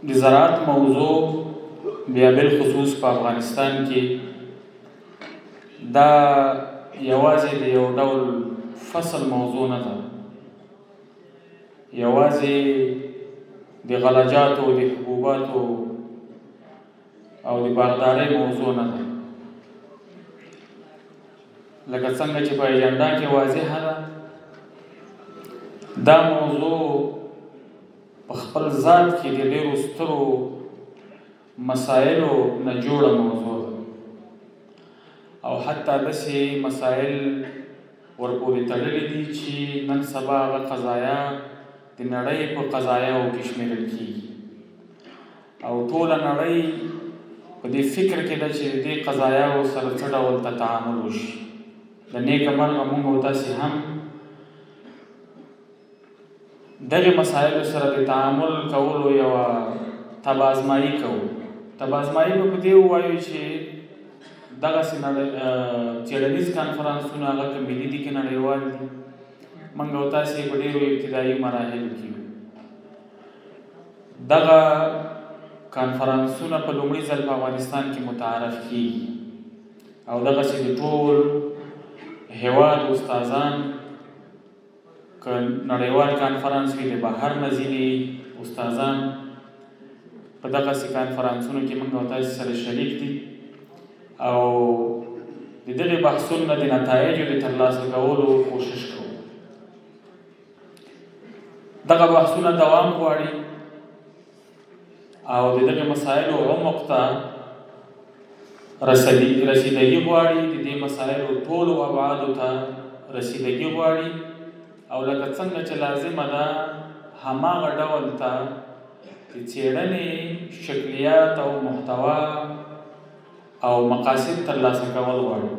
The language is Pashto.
د زراعت موضوع بیا بالخصوص په افغانستان کې دا یوازې د یو ډول فصل موضوع نه ده، یوازې د غلجاتو، د حبوباتو او د باغدارۍ موضوع نه ده. لکه څنګه چې په ایجنډا کې واضحه ده، دا موضوع په خپل ذات کې د ډېرو سترو مسایلو نه جوړه موضوع ده او حتی داسې مسایل ورپورې تړلي دي چې نن سبا هغه قضایا د نړۍ په قضایاو کې شمېرل کېږي او ټوله نړۍ په دې فکر کې ده چې د دې قضایاو سره څه ډول ته تعامل وشي. له نېکه مرغه موږ او تاسې هم دغه مسایلو سره د تعامل کولو یوه تبازمایي کوو. تبازمایي به په دې ووایو چې دغسې څېړنیز کانفرانسونه، هغه که ملي دي که نړیوال دي، موږ او تاسې په ډېرو ابتدایي مراحلو کې یو. دغه کانفرانسونه په لومړي ځل په افغانستان کې متعارف کیږي او دغسې د ټول هیواد استادان، که نړیوال کانفرانس وي، د بهر نه ځینې استادان په دغسې کانفرانسونو کې موږ او تاسې سره شریک دي او د دغې بحثونو نه د نتایجو د ترلاسه کولو کوشش کوو. دغه بحثونه دوام غواړي او د دغه مسایلو عمق ته رسیدګي غواړي، د دې مسایلو ټولو ابعادو ته رسیدګي غواړي او لکه څنګه چې لازمه ده هماغه ډول ته د څېړنې شکلیات او محتوا او مقاصد ترلاسه کول غواړي.